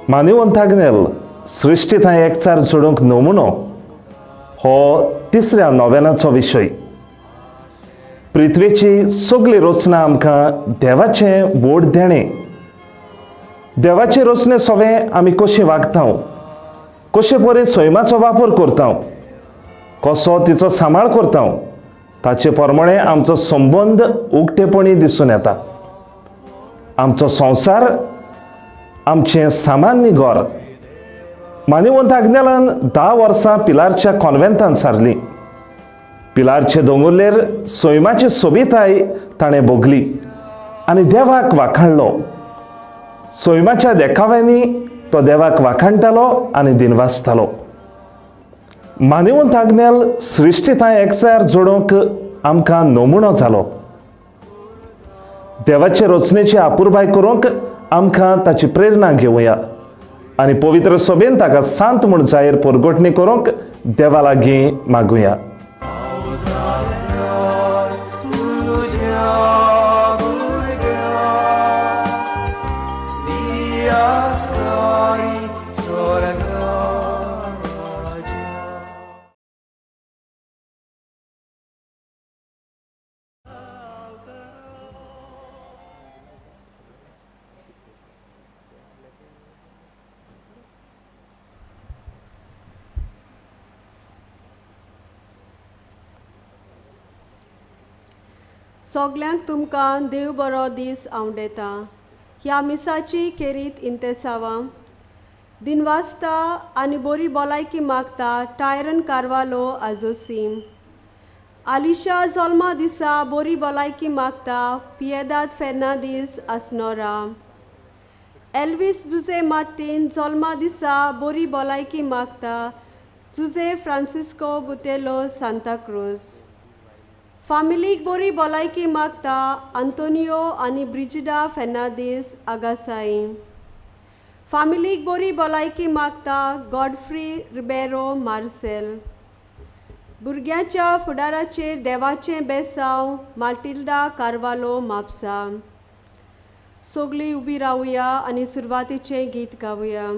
मानेवंत आग्नेल सृश्टी थंय एकचार जोडूंक नमुनो हो तिसऱ्या नोवेनाचो विशय. पृथ्वेची सगळी रचना आमकां देवाचें व्हड देणें. देवाचे रचने सवें आमी कशी वागता, कशे परे सैमाचो वापर करता, कसो तिचो सांबाळ करता, ताचे प्रमाणे आमचो संबंद उक्तेपणी दिसून येता. आमचो संवसार, आमचें सामान्य घर. मानेवंत आग्नेलान 10 वर्सां पिलारच्या कॉन्वेंतान सारली. पिलारचे दोंगुल्लेर सैमाची सोबिताय ताणें भोगली आनी देवाक वाखाणलो. सैमाच्या देखाव्यांनी तो देवाक वाखाणटालो आनी दिनवासतालो. मानेवंत आग्नेल सृश्टी थंय एकचार जोडूंक आमकां नमुनो जालो. देवाचे रचनेची अपुरबाय करूंक आमकां ताची प्रेरणा घेवया आनी पवित्र सभेन ताका सांत म्हूण जाहीर परगटणी करूंक देवा लागीं मागुया. सगल्यांक तुमकां देव बरो दीस आवडेता. ह्या मिसाची खेरीत इंतेसावां दिनवासता आनी बरी भलायकी मागता टायरन कार्वालो आजोसीम. आलिशा जल्मा दिसा बरी भलायकी मागता पियेदाद फेर्नादीस आसनोरा. एल्वीस जुजे मार्टीन जल्मा दिसा बरी भलायकी मागता जुजे फ्रांसिस्को बुतेलो सांताक्रूज. फामिलीक बरी भलायकी मागता आंतोनियो आनी ब्रिजिडा फेर्नादीस आगासाई. फामिलीक बरी भलायकी मागता गॉडफ्री रिबेरो मार्सेल. भुरग्यांच्या फुडाराचेर देवाचें बेसांव माटिल्डा कार्वालो म्हापसा. सगळीं उबी रावया आनी सुरवातीचें गीत गावया.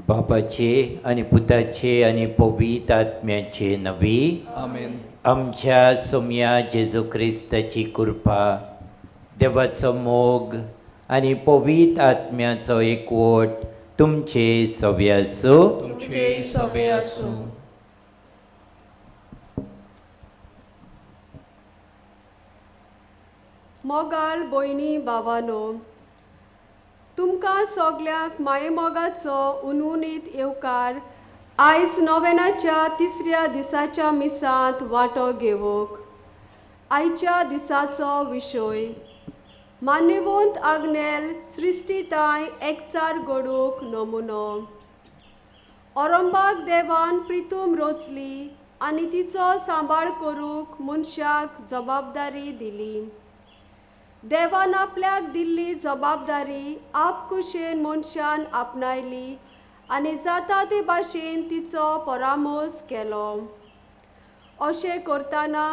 बापाचे आनी पुताचे आनी पवित्र आत्म्याचे नवी आमेन. आमच्या सोम्या जेजू क्रिस्ताची कृपा, देवाचो मोग आनी पवित्र आत्म्याचो एकवट तुमचे सवे आसूं. तुमचे सवे आसूं. मोगाळ भयणी भावानो, तुमकां सगल्यांक मायेमोगाचो उनउनीत येवकार आयज नोवेनाच्या तिसऱ्या दिसाच्या मिसांत वांटो घेवंक. आयच्या दिसाचो विशय मान्यवंत आग्नेल सृश्टीताय एकचार घडूंक नमुनो. औरंबाक देवान प्रितूम रचली आनी तिचो सांबाळ करूंक मनशाक जबाबदारी दिली. देवान आपल्याक दिल्ली जबाबदारी आपकुशेन मनशान आपणायली आनी जाता ते भाशेन तिचो परामर्श केलो. अशें करतना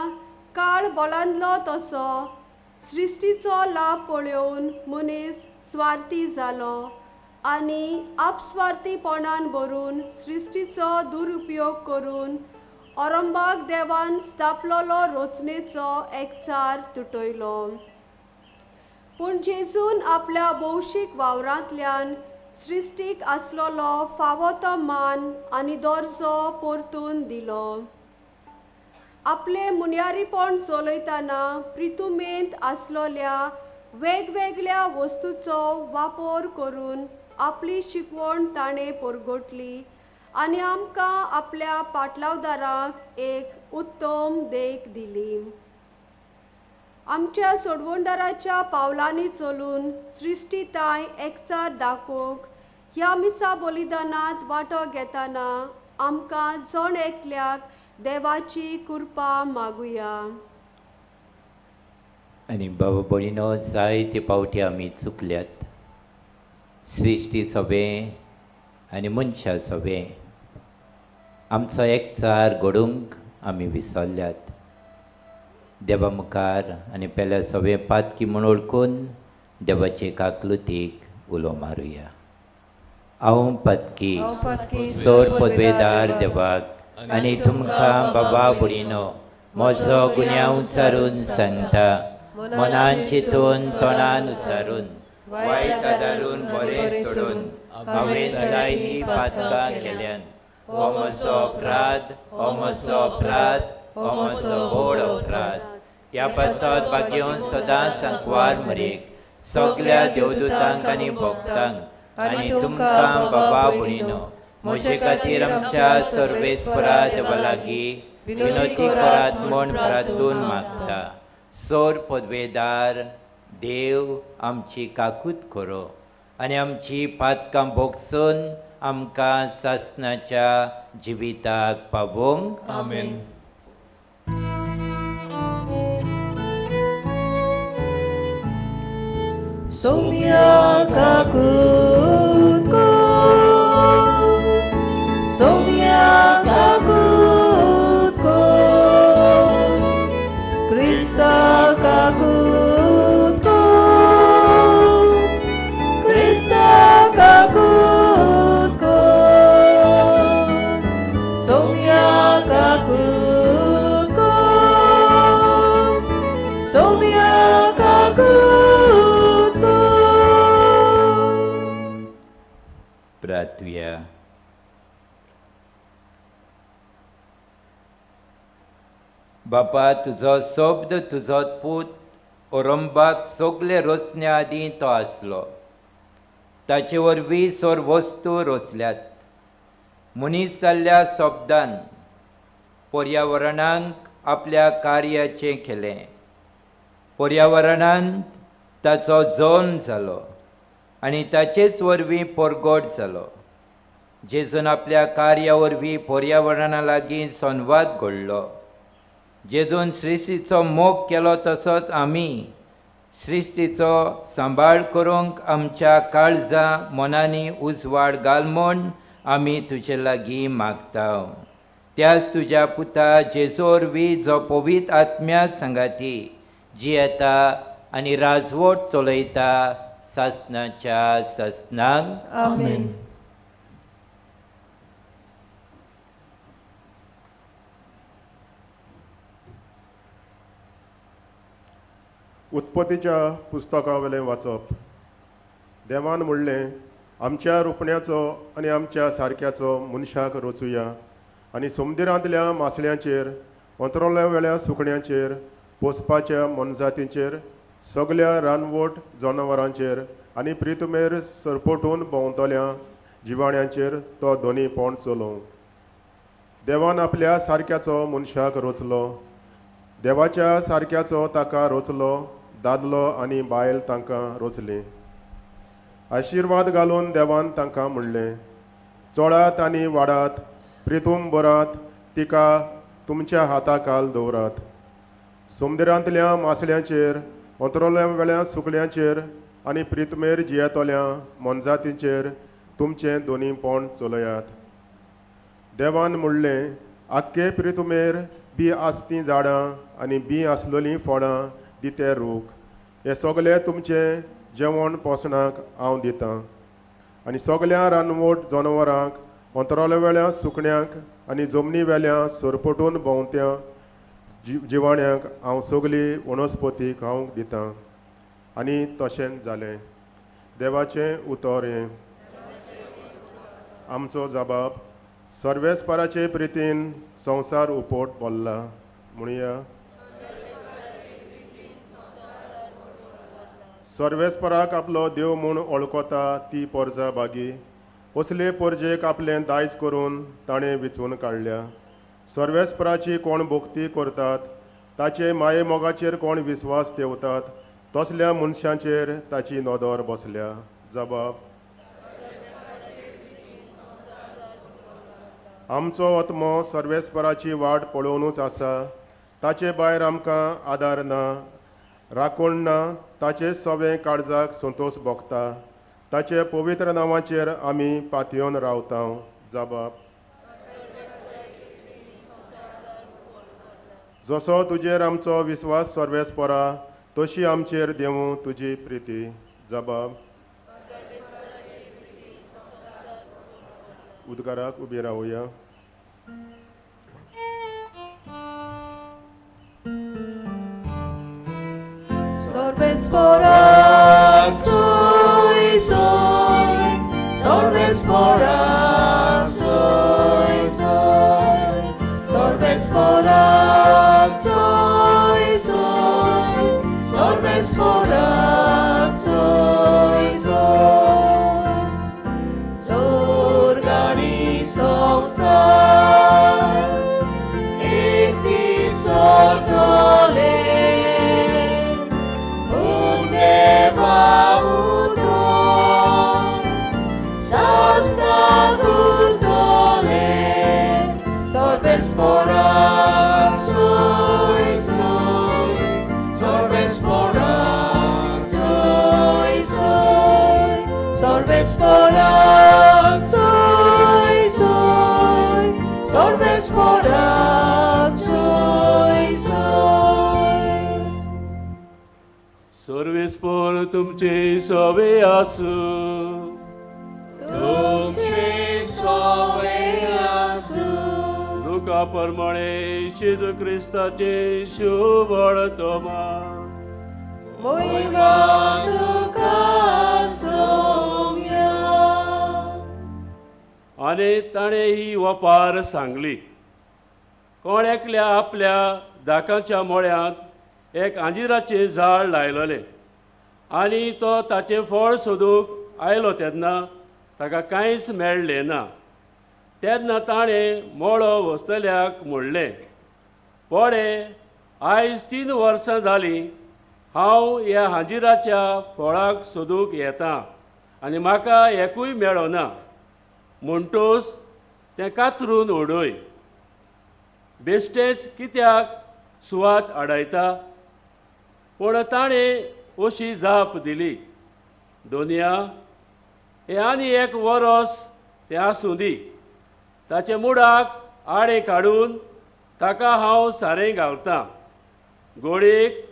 काळ बलांदलो तसो सृश्टीचो लाभ पळोवन मनीस स्वार्थी जालो आनी आपस्वार्थीपणान भरून सृश्टीचो दुरुपयोग करून औरंबाक देवान स्थापलोलो रचनेचो एकचार तुटयलो. पूण जेजून आपल्या भौशीक वावरांतल्यान सृश्टीक आसलेलो फावो तो मान आनी दर्जो परतून दिलो. आपले मुन्यारीपण चलयतना प्रितुमेंत आसलेल्या वेगवेगळ्या वस्तूचो वापर करून आपली शिकवण ताणें परगटली आनी आमकां आपल्या पाटलावदाराक एक उत्तम देख दिली. आमच्या सोडवणदाराच्या पावलांनी चलून सृश्टीताय एकचार दाखोवंक ह्या मिसा बलिदानांत वांटो घेतना आमकां जण एकल्याक देवाची कृपा मागुया. आनी बाबा भयणीनो, जायते पावटी आमी चुकल्यात. सृश्टी सोबें आनी मनशां सोबें आमचो एकचार घडोवंक आमी विसरल्यात. देवा मुखार आनी पेल्या सोबें पातकी म्हूण वळखून देवाचे काकलुतीक उलो मारुया. हांव पातकी सोर पदवेदार देवाक आनी तुमकां बाबा भयणीनो म्हजो गुन्यांव उचारून सांगता. मनान चिंतून तोंडान उचारून वायट आदारून बरें सोडून हांवें जायतीं पातकां केल्यान. हो म्हजो अपराध, हो म्हजो अपराध, हो म्हजो व्हड अपराध. ह्या पासत भाग्योवन सदांच सांकवार मरेक सगल्या देवदूतांक आनी भक्तांक आनी तुमकां बाबा भयणीनो म्हजे खातीर आमच्या सर्वेस्परा देवा लागीं विनोती करात म्हूण प्रार्थून मागता. सोर पदवेदार देव आमची काकूत करो आनी आमची पातकां भोगसून आमकां सासणाच्या जिविताक पावोवंक. आमेन. सोम्या काकूत को, सोम्या काकूत को, क्रिस्ता काकूत को, क्रिस्ता काकूत को, सोम्या काकूत को, सोम्या काकूत को. प्रार्थुया. बापा, तुजो शब्द तुजो पूत औरंबाक सगले रचण्या आदीं तो आसलो. ताचे वरवीं सोर वस्तू रचल्यात. मनीस जाल्ल्या शब्दान पर्यावरणाक आपल्या कार्याचें केलें. पर्यावरणांत ताचो जल्म जालो आनी ताचेच वरवीं परगट जालो. जेजून आपल्या कार्या वरवीं पर्यावरणा लागीं संवाद घडलो. जेजून सृश्टीचो मोग केलो तसोच आमी सृश्टीचो सांबाळ करूंक आमच्या काळजा मनांनी उजवाड घाल म्हूण आमी तुजे लागीं मागता. त्याच तुज्या पुता जेजू वरवीं जो पवित्र आत्म्या सांगाती जियेता आनी राजवट चलयता सासणाच्या सासणाक. आमेन. उत्पत्तीच्या पुस्तकावेलें वाचप. देवान म्हणलें, आमच्या रुपण्याचो आनी आमच्या सारक्याचो मनशाक रचुया आनी समुद्रांतल्या मासळ्यांचेर, अंतरोल्या वेळ्या सुकण्यांचेर, पोसपाच्या मोनजातींचेर, सगल्या रानवट जनावरांचेर आनी प्रितुमेर सरपटून भोंवतल्या जिवाण्यांचेर तो दोनी पोंड चलोवं. देवान आपल्या सारक्याचो मनशाक रचलो, देवाच्या सारक्याचो ताका रचलो, दादलो आनी बायल तांकां रचली. आशिर्वाद घालून देवान तांकां म्हणलें, चोडात आनी वाडात, प्रितूम भरात, तिका तुमच्या हाता खाल दवरात. समुद्रांतल्या मासळ्यांचेर, अंतरोल्या वेल्या सुकल्यांचेर आनी प्रितमेर जियेतल्या मोनजातींचेर तुमचें दोनी पोंड चलयात. देवान म्हणलें, आख्खे प्रितुमेर बी आसतीं झाडां आनी बी आसलोलीं फळां दिते रूख, हे सगळे तुमचें जेवण पोसणाक हांव दितां. आनी सगळ्या रानवट जनावरांक, अंतराळ्या वेल्या सुकण्यांक आनी जमनी वेल्या सरपटून भोंवत्या जिवाण्यांक हांव सगळी वनस्पती खावंक दितां. आनी तशेंच जालें. देवाचें उतर हें. आमचो जबाब सर्वेस्पराचे प्रितीन संवसार उपट भरला. म्हणया, सर्वेस्पराक आपलो देव म्हूण वळखता ती पोरजा बागी असले पोरजेक आपलें दायज करून ताणें विचून काडल्या. सर्वेस्पराची कोण भक्ती करतात, ताचे माये मोगाचेर कोण विस्वास ठेवतात, तसल्या मनशांचेर ताची नदर बसल्या. जबाब, आमचो आत्मो सर्वेस्पराची वाट पळोवनूच आसा, ताचे भायर आमकां आदार ना, राखण ना. ताचे सवें काळजाक संतोश भोगता, ताचे पवित्र नांवाचेर आमी पातयेवन रावता. जबाब, जसो तुजेर आमचो विस्वास सर्वेस्परा, तशी आमचेर देवूं तुजी प्रिती. जबाब, उद्गाराक उबी रावया. सर्वेस्पराक सोय सोय, सर्वेस्पराक सोय सोय, सर्वेस्पराक सोय सोय, सर्वेस्पराक सोय सोय. सोर्गानी संवसार एक दीस सोडतले, सर्वेस्पराक सोय सोय, सर्वेस्पराक सोय सोय, सर्वेस्पराक सोय सोय, सर्वेस्पराक सोय सोय. सर्वेस्पर तुमचे सवे आसूं, तुमचे सवे आसूं. लुका प्रमाणे जेजू क्रिस्ताचे शुभ वर्तमान. मोहिमा तुका सोम्या. आनी ताणें ही वपार सांगली, कोण एकल्या आपल्या दाकाच्या मोळ्यांत एक आंजिराचें झाड लायलोलें आनी तो ताचें फळ सोदूंक आयलो तेन्ना ताका कांयच मेळ्ळें ना. तेन्ना ताणें मोळो वसतल्याक म्हणलें, पळे आयज 3 वर्सां जालीं हांव ह्या हांजिराच्या फळाक सोदूंक येता आनी म्हाका एकूय मेळना, म्हणटूच तें कातरून उडय. बेश्टेंच कित्याक सुवात आडायता? पूण ताणें अशी जाप दिली, दोनया हें आनी 1 वरस तें आसूं दी, ताचे मुडाक आडे काडून ताका हांव सारें घालतां, गोडयेक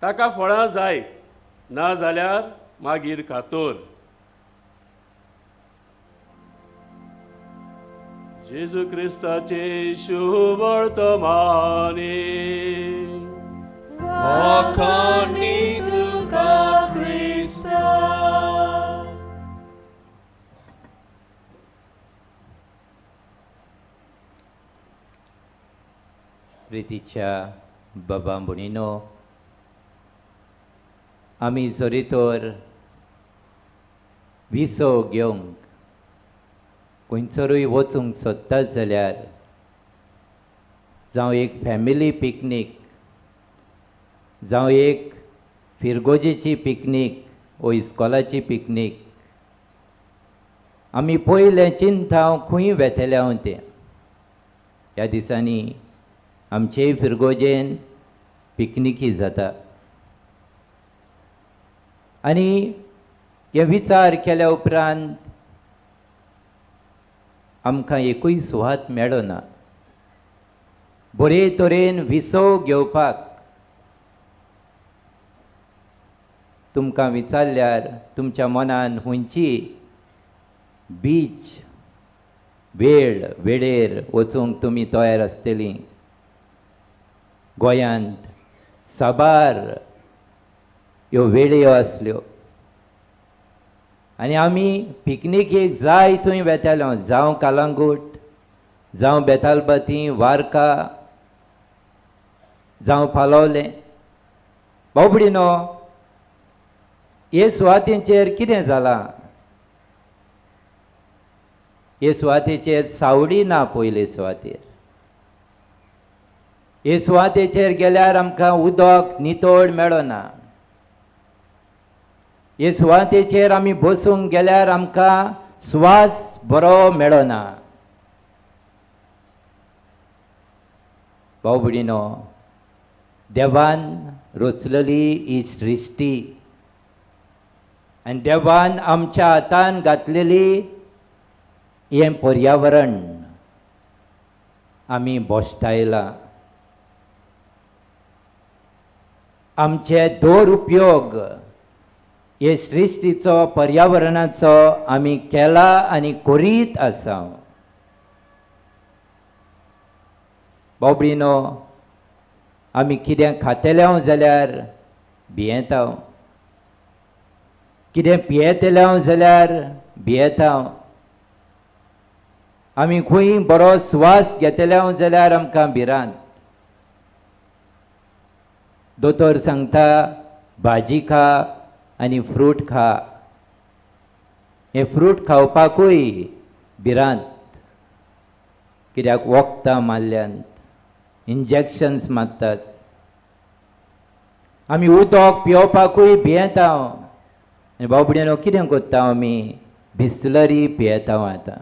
ताका फळां जाय, ना जाल्यार मागीर कातोर. जेजू क्रिस्ताचे शुभ वर्तमानी. वाखाणी तुका क्रिस्ता. प्रितीच्या बाबा भयणीनो, आमी जरी तर विसव घेवंक खंयसरूय वचूंक सोदतात जाल्यार, जावं एक फॅमिली पिकनीक, जावं एक फिरगोजेची पिकनीक वो इस्कॉलाची पिकनीक, आमी पयलें चिंता खंय वेतले हांव तें. ह्या दिसांनी आमचेय फिरगोजेन पिकनिकी जाता. आनी हे विचार केल्या उपरांत आमकां एकूय सुवात मेळना बरे तरेन विसव घेवपाक। तुमकां विचारल्यार तुमच्या मनान हुंयची बीच वेळ वेळेर वचूंक तुमी तयार आसतलीं। गोंयांत साबार ह्यो वेळयो आसल्यो आनी आमी पिकनिकेक जाय थंय वेताले, जावं कालांगूट, जावं बेतालबाती, वारका, जावं पालोवलें। बाबडीनो हे सुवातेचेर कितें जालां? हे सुवातेचेर सावडी ना पयले सुवातेर। हे सुवातेचेर गेल्यार आमकां उदक नितळ मेळना। हे सुवातेचेर आमी बसूंक गेल्यार आमकां स्वास बरो मेळना। भाव भयणीनो, देवान रचलेली ही सृश्टी आनी देवान आमच्या हातान घातलेली हें पर्यावरण आमी भश्टायलां। आमचे दुरुपयोग हे सृश्टीचो पर्यावरणाचो आमी केला आनी करीत आसा। भाव भयणीनो, आमी कितें खातले जाल्यार भियेता, कितें पियेतले जाल्यार भियेता, आमी खंय बरो स्वास घेतले जाल्यार आमकां भिरांत। दोतोर सांगता भाजी खा आनी फ्रूट खा, हें फ्रूट खावपाकूय भिरांत, कित्याक वखदां मारल्यांत, इंजेक्शन्स मारतात। आमी उदक पिवपाकूय भियेता आनी भाव भयणीनो कितें करता आमी? बिसलरी पियेता। आतां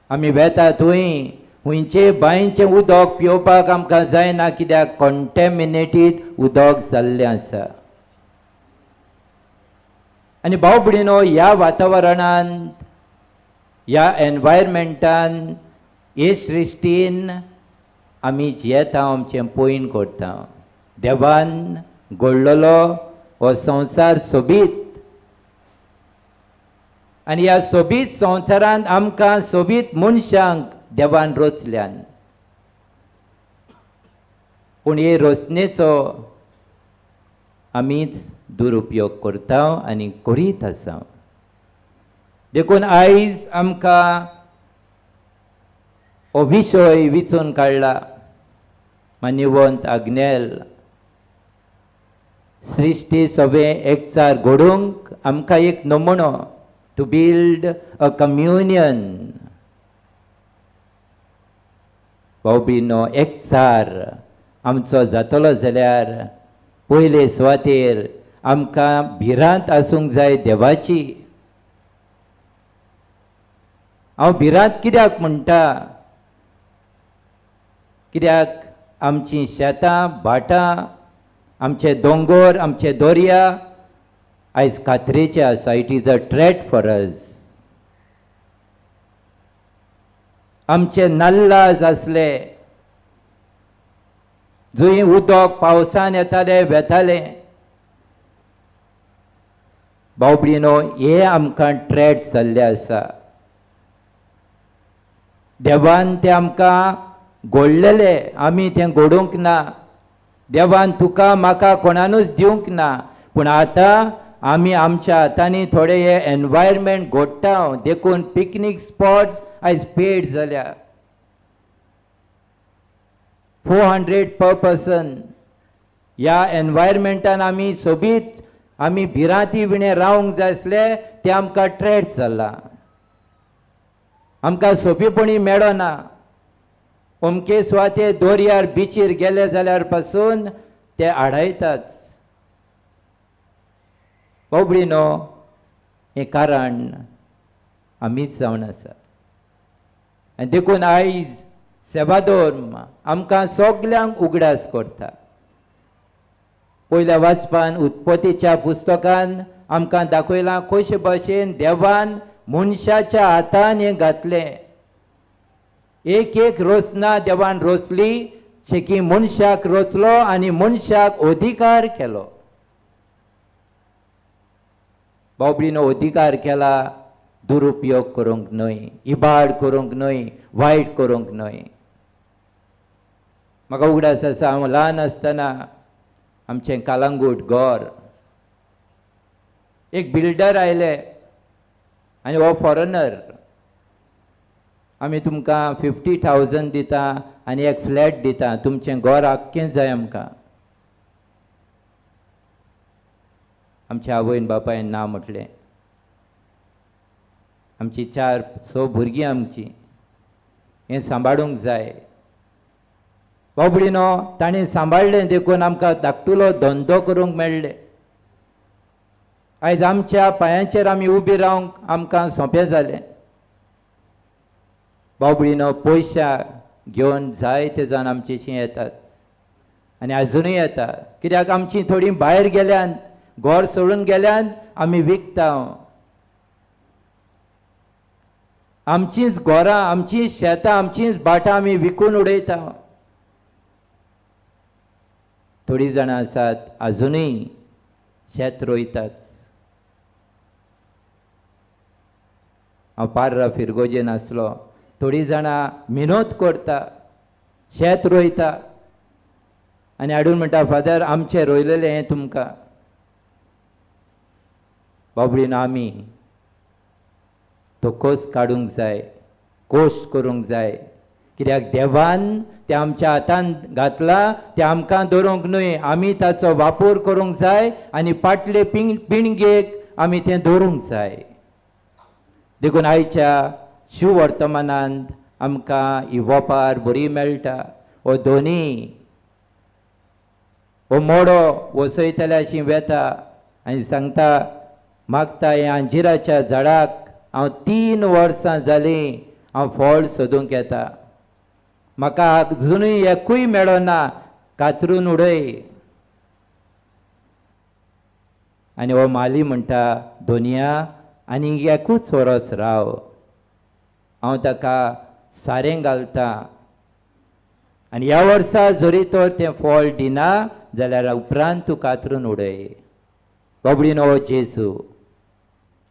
आमी वेता थंय खंयचे बांयचें उदक पिवपाक आमकां जायना, कित्याक कॉन्टेमिनेटेड उदक जाल्लें आसा। आनी भाव भयणीनो, ह्या वातावरणांत, ह्या एनवायरमेंटान, हे सृश्टीन आमी जियेता, आमचें पयण करता। देवान घडलेलो हो संवसार सोबीत आनी ह्या सोबीत संवसारांत आमकां सोबीत मनशांक देवान रचल्यान, पूण हे रचनेचो आमीच दुरुपयोग करता आनी करीत आसा। देखून आयज आमकां हो विशय विचून काडला मान्यवंत आग्नेल, सृश्टी सगळें एकचार घडोवंक आमकां एक नमुनो, टू बिल्ड अ कम्युनियन। भाव भयणीनो, एकचार आमचो जातलो जाल्यार पयले सुवातेर आमकां भिरांत आसूंक जाय देवाची। हांव भिरांत कित्याक म्हणटा? कित्याक आमचीं शेतां भाटां, आमचे दोंगोर, आमचे दर्या आयज खात्रेचे आसा। It is a threat for us. आमचे नाल्लाज आसले जंय उदक पावसान येताले वेताले। भाव भयणीनो, हे आमकां ट्रेट जाल्ले आसा। देवान ते आमकां घडलेले, आमी तें घडोवंक ना। देवान तुका म्हाका कोणानूच दिवंक ना, पूण आतां आमी आमच्या हातांनी थोडे हे एनवायरमेंट घडटा, देखून पिकनीक स्पॉट्स आयज पेड जाल्या। 400 पर पर्सन। ह्या एनवायरमेंटान आमी सोबीत, आमी भिरांती विणे रावंक जाय आसले, तें आमकां ट्रेट जालां, आमकां सोंपेपणी मेळना। अमके सुवाते दर्यार बिचीर गेले जाल्यार पासून ते आडायताच। भाव भयणीनो, हें कारण आमीच जावन आसा। आनी देखून आयज सेवाधर्म आमकां सगल्यांक उगडास करता। पयल्या वाचपान उत्पत्तीच्या पुस्तकान आमकां दाखयलां कशे भशेन देवान मनशाच्या हातान हें घातलें. एक एक रचना देवान रचली शेकी मनशाक रचलो आनी मनशाक अधिकार केलो. बाबडीनो अधिकार केला दुरुपयोग करूंक न्हय, इबाड करूंक न्हय, वायट करूंक न्हय. म्हाका उगडास आसा हांव ल्हान आसतना आमचें कालांगूट घर एक बिल्डर आयले आनी हो फॉरेनर, आमी तुमकां 50,000 दिता आनी एक फ्लॅट दिता, तुमचें घर आख्खें जाय आमकां. आमच्या आवयन बापायन ना म्हटलें. आमची 4-6 भुरगीं आमची, हें सांबाळूंक जाय. बाबडीनो ताणें सांबाळ्ळें देखून आमकां धाकटुलो धंदो करूंक मेळ्ळें. आयज आमच्या पांयांचेर आमी उबी रावंक आमकां सोंपें जालें. बाबडीनो पयशा घेवन जायते जाण आमचेशी येतात आनी आजुनूय येता, कित्याक आमची थोडीं भायर गेल्यान, घर सोडून गेल्यान आमी विकता. आमचींच घरां, आमचींच शेतां, आमचींच भाटां आमी विकून उडयता. थोडीं जाणां आसात आजुनूय शेत रोयतात. हांव पार्रा फिरगोजेन आसलो, थोडीं जाणां मिनोत करता, शेत रोयता आनी हाडून म्हणटा, फादर आमचें रोयलेलें हें तुमकां. बाबडीन आमी तो कोस काडूंक जाय, कोश्ट करूंक जाय, कित्याक देवान तें आमच्या हातान घातलां, तें आमकां दवरूंक न्हय, आमी ताचो वापर करूंक जाय आनी पाटले पिणगेक आमी तें दवरूंक जाय. देखून आयच्या शिववर्तमानांत आमकां ही वपार बरी मेळटा. हो दोनी हो मोडो वसयतल्याशी वेता आनी सांगता, मागता ह्या अंजिराच्या झाडाक हांव 3 वर्सां जालीं हांव फळ सोदूंक येता, म्हाका अजुनूय एकूय मेळना, कातरून उडय. आनी हो माली म्हणटा, दोनया आनी एकूच वरस राव, हांव ताका सारें घालता आनी ह्या वर्सा जरी तर तें फळ दिना जाल्यार उपरांत तूं कातरून उडय. बाबडीन हो जेजू,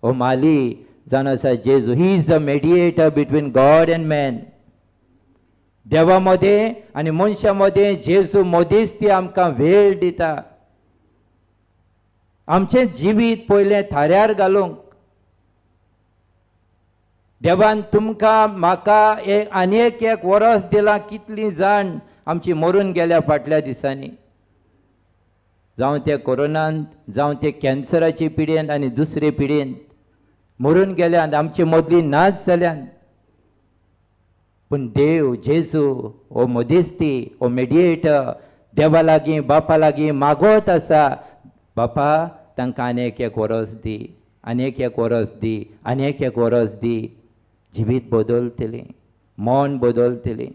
हो माली जावन आसा जेजू. He is the mediator between God and man. देवा मदें आनी मनशा मदें जेजू मदींच ती आमकां वेळ दिता. आमचें जिवीत पयलें थाऱ्यार घालूंक देवान तुमकां म्हाका एक आनी एक एक वरस दिलां. कितलीं जाण आमची मरून गेल्या फाटल्या दिसांनी, जावं ते कोरोनांत, जावं ते कॅन्सराचे पिडेन आनी दुसरे पिडेन मरून गेल्यान, आमचे मदली नाच जाल्यान. पूण देव जेजू हो मध्यस्थी, हो मेडिएटर देवा लागीं बापा लागीं मागत आसा, बापा तांकां आनी एक एक वरस दी, आनी एक एक वरस दी, आनी एक एक वरस दी. जिवीत बदलतलें, मन बदलतलें,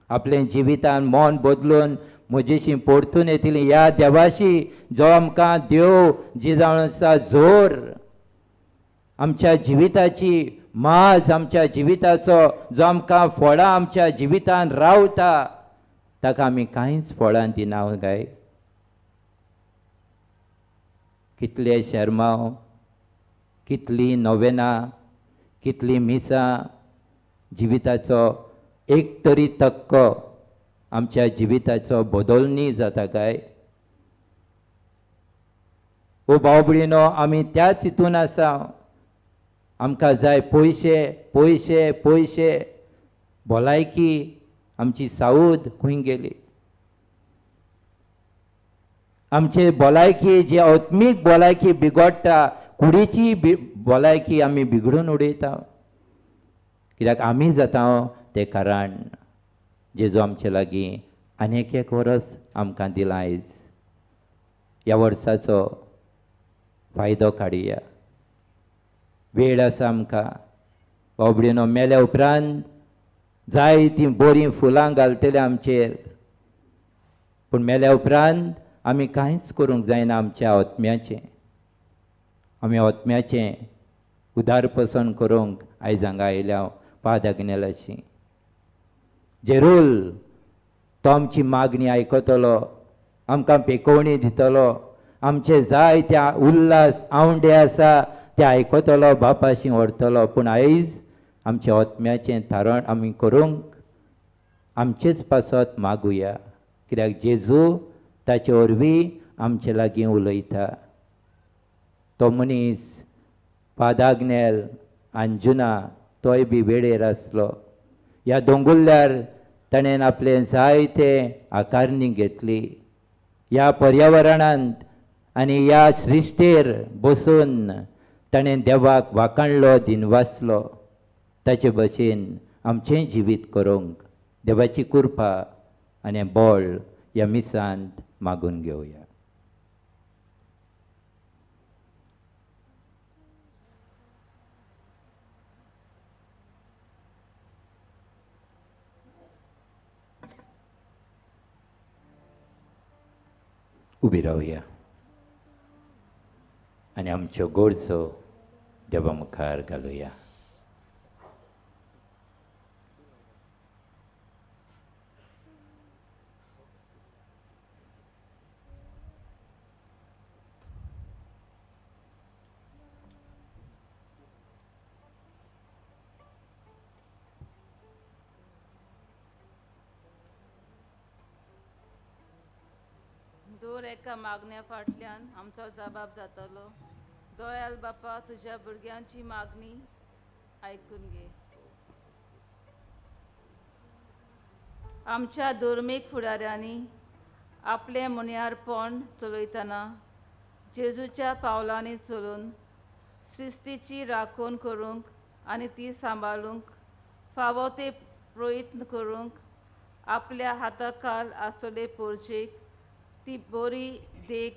आपलें जिवितान मन बदलून म्हजेशी परतून येतली ह्या देवाशी जो आमकां देव जी जावन आसा जोर आमच्या जिविताची माज, आमच्या जिविताचो जो आमकां फळां आमच्या जिवितान रावता, ताका आमी कांयच फळां दिना काय? कितले शेरमांव, कितली नोवेनां, कितली मिसां, जिविताचो एक तरी तक्को आमच्या जिविताचो बदलणी जाता काय? ओ भाव भयणीनो, आमी त्याच हितून आसा. आमकां जाय पयशे, पयशे, पयशे. भलायकी आमची साऊद खंय गेली? आमची भलायकी जी आत्मीक भलायकी बिगडटा, कुडीची भलायकी आमी बिगडून उडयता, कित्याक आमी जाता तें कारण जेजू आमचे लागीं आनी एक एक वरस आमकां दिलां. आयज ह्या वर्साचो फायदो काडुया. वेळ आसा आमकां. बाबडीनो मेल्या उपरांत जाय तीं बरीं फुलां घालतले आमचेर, पूण मेल्या उपरांत आमी कांयच करूंक जायना आमच्या आत्म्याचें. आमी आत्म्याचें उदारपसन करूंक आयज हांगा आयल्या पाद आग्नेलाची. जेरूल तो आमची मागणी आयकतलो, आमकां पेकोवणी दितलो, आमचे जाय त्या उल्लास आवंडे आसा ते आयकतलो, बापाशी व्हरतलो. पूण आयज आमच्या आत्म्याचें थारण आमी करूंक आमचेच पासत मागुया, कित्याक जेजू ताचे वरवीं आमचे लागीं उलयता. तो मनीस पादाग्नेल अंजुना तोय बी वेळेर आसलो. ह्या दोंगुल्ल्यार ताणें आपलें जायते आकारणी घेतली. ह्या पर्यावरणांत आनी ह्या सृश्टेर बसून ताणें देवाक वाखाणलो, दिनवासलो. ताचे भशेन आमचें जिवीत करूंक देवाची कृपा आनी बळ ह्या मिसांत मागून घेवया. उबी रावया आनी आमच्यो गरजो देवा मुखार घालुया. दर एका मागण्या फाटल्यान आमचो जबाब जातलो. दयाल बापा, तुज्या भुरग्यांची मागणी आयकून घे. आमच्या धर्मीक फुडाऱ्यांनी आपलें मुनियारपण चलयतना जेजूच्या पावलांनी चलून सृश्टीची राखण करूंक आनी ती सांबाळूंक फावो ते प्रयत्न करूंक आपल्या हाताखाल आसले पोरचेक ती बरी देख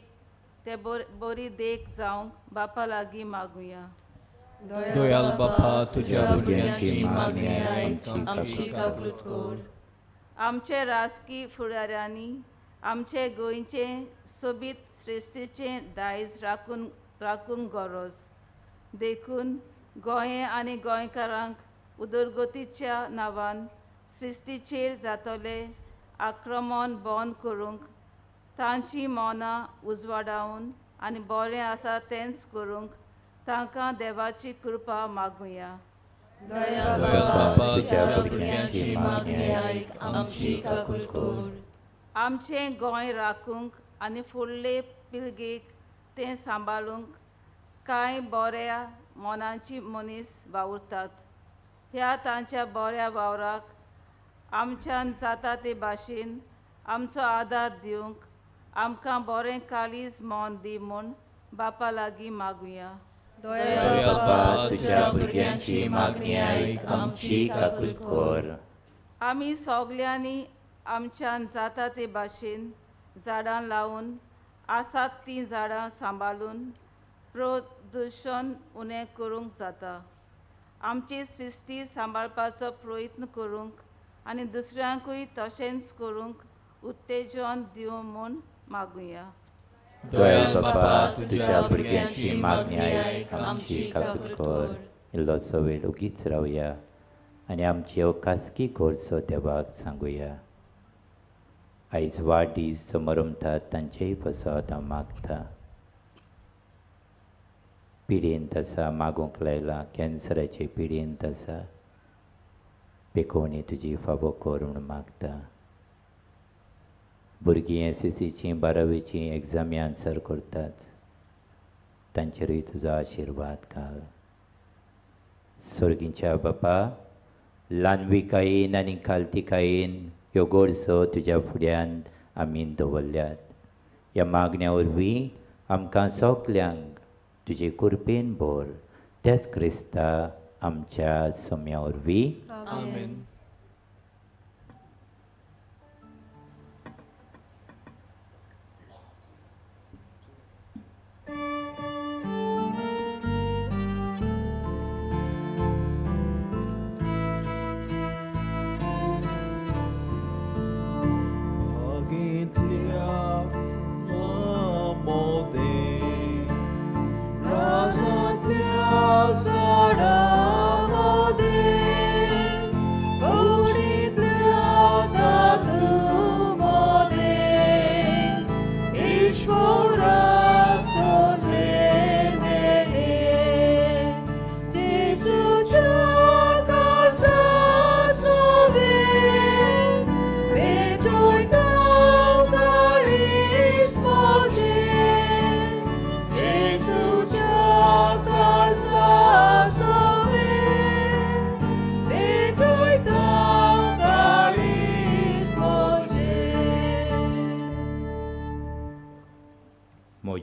ते बरी देख जावंक बापा लागीं मागुया. दयाल बापा, तुज्या भुरग्यांची मागणी आयक, आमची काकूत कर. आमचे राजकी फुडाऱ्यांनी आमचे गोंयचें सोबीत सृश्टीचें दायज राखूंक गरज देखून गोंय आनी गोंयकारांक उदरगतीच्या नांवान सृश्टीचेर जातलें आक्रमण बंद करूंक तांची मनां उजवाडावन आनी बरें आसा तेंच करूंक तांकां देवाची कृपा मागुया. दयाल बापा, तुज्या भुरग्यांची मागणी आयक, आमची काकूत कर. आमचें गोंय राखूंक आनी फुडले पिळगेक तें सांबाळूंक कांय बऱ्या मनाची मनीस वावुरतात. ह्या तांच्या बऱ्या वावराक आमच्यान जाता ते भाशेन आमचो आदार दिवंक आमकां बरें काळीज मन दी म्हूण बापा लागीं मागुया. दयाल बापा, तुज्या भुरग्यांची मागणी आयक, आमची काकूत कर. आमी सगल्यांनी आमच्यान जाता ते भाशेन झाडां लावन आसात तीं झाडां सांबाळून प्रदुशण उणें करूंक जाता. आमची सृश्टी सांबाळपाचो प्रयत्न करूंक आनी दुसऱ्यांकूय तशेंच करूंक उत्तेजन दिवं म्हूण मागुया. दयाल बापा, तुज्या भुरग्यांची मागणी आयक, आमची काकूत कर. इल्लोसो वेळ ओगीच रावया आनी आमच्यो खासगी गरजो देवाक सांगुया. आयज वाडदीस समरमतात तांचेय पासत हांव मागता. पिडेंत आसा मागूंक लायलां, कॅन्सराचे पिडेंत आसा, पेकोवणी तुजी फावो कर म्हूण मागता. भुरगीं एसएससीची 12वीची एग्जामी आन्सर करतात, तांचेरूय तुजो आशिर्वाद घाल. सर्गीच्या बापा, ल्हानविकायेन आनी खालतिकायेन ह्यो गरजो तुज्या फुड्यांत आमी दवरल्यात. ह्या मागण्या वरवीं आमकां सगल्यांक तुजे कृपेन भर, त्याच क्रिस्ता आमच्या सम्या वरवीं. आमेन.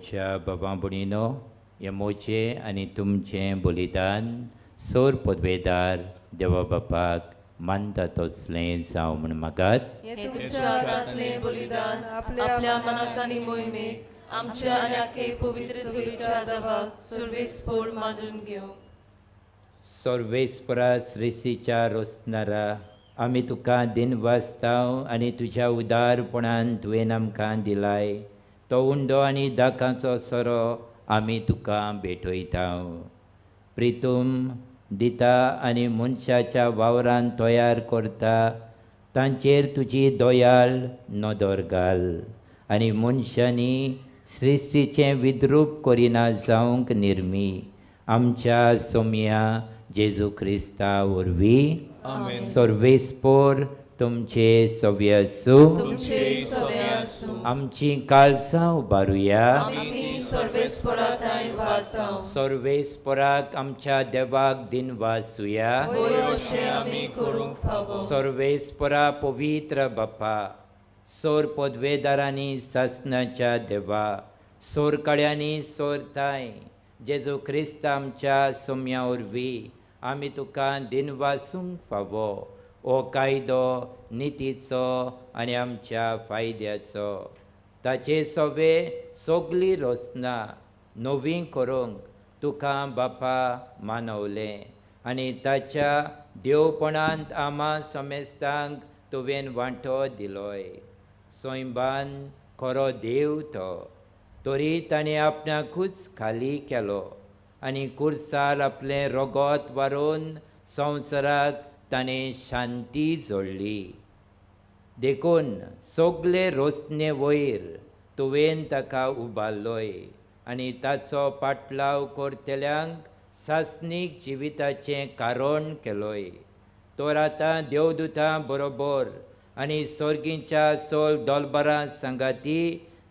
म्हज्या बाबा भयणीनो, हें म्हजें आनी तुमचें बलिदान सोर पदवेदार देवा बापाक मानता तसलें जावं म्हूण मागात. हें तुमच्या हातांतलें बलिदान आपल्या मनाक आनी मोहिमेक आमच्या आनी आखे पवित्र सभेच्या देवाक सर्वेस्पोर मानून घेवं. सर्वेस्परा सृश्टीच्या रोसणारा, आमी तुका दिनवासताव आनी तुज्या उदारपणान तुवें आमकां दिलाय तो उंडो आनी दाकांचो सोरो आमी तुका भेटयता. प्रितूम दिता आनी मनशाच्या वावरान तयार करता तांचेर तुजी दयाळ नदर घाल आनी मनशांनी सृश्टीचें विद्रूप करिना जावंक निर्मी आमच्या सोम्या जेजू क्रिस्ता वरवीं. सर्वेस्पोर तुमचे सव्य आसूं. आमची काळजां उबारुया. सर्वेस्पोराक आमच्या देवाक दिनवासुया. सर्वेस्पोरा पवित्र बापा, सोर पदवेदारांनी सासणाच्या देवा, सोरकड्यांनी सोरताय जेजू क्रिस्त आमच्या सोम्या वरवीं आमी तुका दिनवासूंक फावो. हो कायदो नितीचो आनी आमच्या फायद्याचो, ताचे सवे सगली रचना नवी करूंक तुका बापा मानवलें आनी ताच्या देवपणांत आमा समेस्तांक तुवें वांटो दिलोय. सैंबान खरो देव तो, तरी ताणें आपणाकूच खाली केलो आनी कुर्सार आपलें रगत वारोवन संवसाराक ताणें शांती जोडली. देखून सगले रोसणे वयर तुवें ताका उबारलोय आनी ताचो पाटलाव करतल्यांक सासणीक जिविताचें कारण केलोय. तर आतां देवदूतां बरोबर आनी सर्गीच्या सोल दोलबरां सांगाती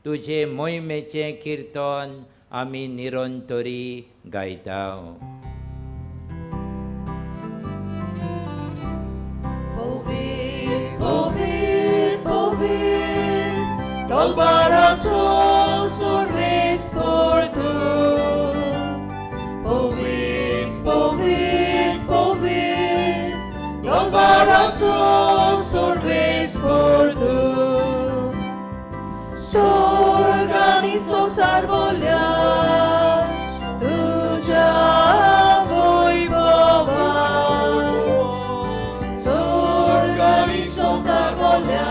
तुजे मोहिमेचें किर्तन आमी निरंतरी गायता. Dolbarato sorves por tu. Povit, povit, povit, Dolbarato sorves por tu. Sorganizo sarbolja, tuja tvoj boba. Sorganizo sarbolja,